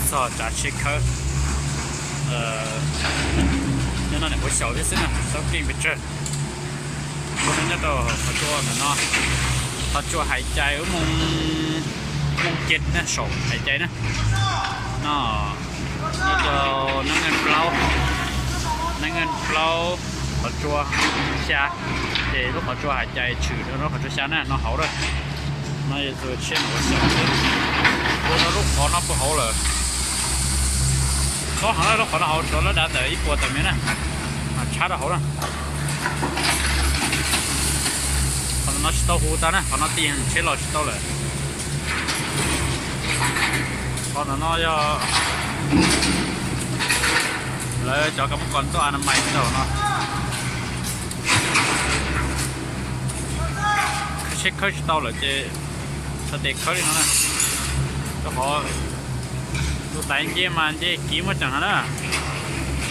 Txog tsav tsheb khawb, nyob no nim qhuav xyaum thiab xwb na, tau keej pes tsawg. Nyob rau qhov tsua ntawm no, qhov tsua hais cai ub, Moos Kiv na, saum hais cai na. No, nyob rau Nab Nkeej plaub, Nab Nkeej plaub, qhov tsua xya, ces lub qhov tsua hais cai tshwm rau lub qhov tsua xya na, no hauv na. No yog tus tsheb no ua xyaum xwb, ua rau lub qhov no puag hauv lawm. Txhob hov na, lub qhov no hauv tsuav lab dav ntawm ib puas tawm mev na, tshab rau hauv na. Qhov no tsis tau hu tag na, qhov no ti tsheb los tsis tau lawm. Qhov ntawm no yog lawv cov kab mob kos ntuj a na mais tau no. Tsheb khawb tsis tau lawm ces txhais tes khawb li no na, rau qhov tus tais nce mas nce kiv muaj ceem no na.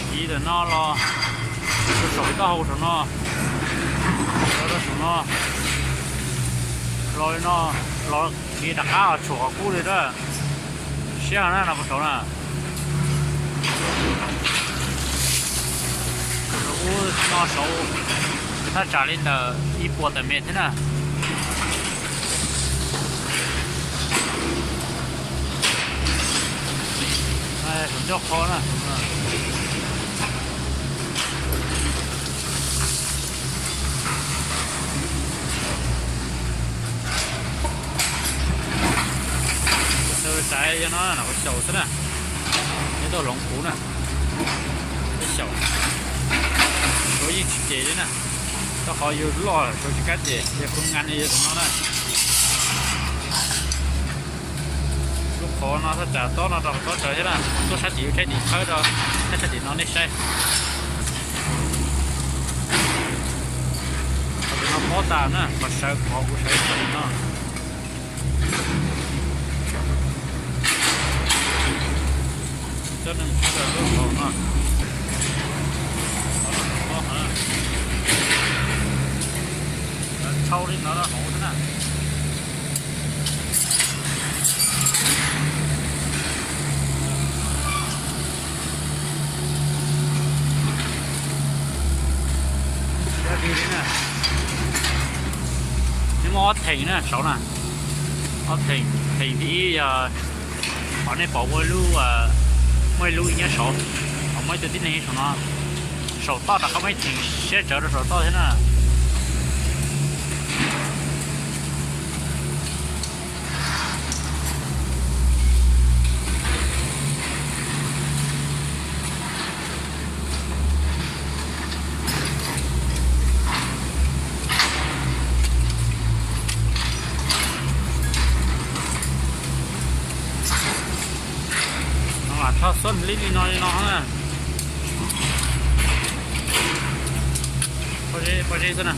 Kiv ntawm no los rau saum taub hau saum no, rau saum no, los li no, los kiv rov qab los tshuam qhov qub li na. Siab na no puag saum na. Saum ub no saud, thaj tsam li ntawm ib puas tawm mev thiab na. Saum ncauj qhov na. Sawv daws yog no na, xyaum xwb na, nyob tau hloov kuv na, xyaum, suav yeej tsis cem li na, rau qhov yus loj suav tsis kam cem, yog kuv nqa no yog tus no na. Lub qhov no thaj tsam tob no rau qhov tob tsawv thiab na, tuaj sab tim yus tsheb tim khawb rau, sab tim no nej saib. Qhov tim no pob tas na, qhov sawv qhov kuv sawv qhov tim no. Cov neeg sawv daws lub qhov no, qhov no, rhau li no rau hauv xwb na. Nws muaj ob theem na saud na, ob theem, theem thib ib yog qhov nej pom ua lub, muaj ib lub nyob saud, ho muaj ib tug tib neeg saum no, saum toj rov qab muaj ib theem siab tsawv rau saum toj thiab na. Lam rho xub li li no li no na. Pob zeb xwb na.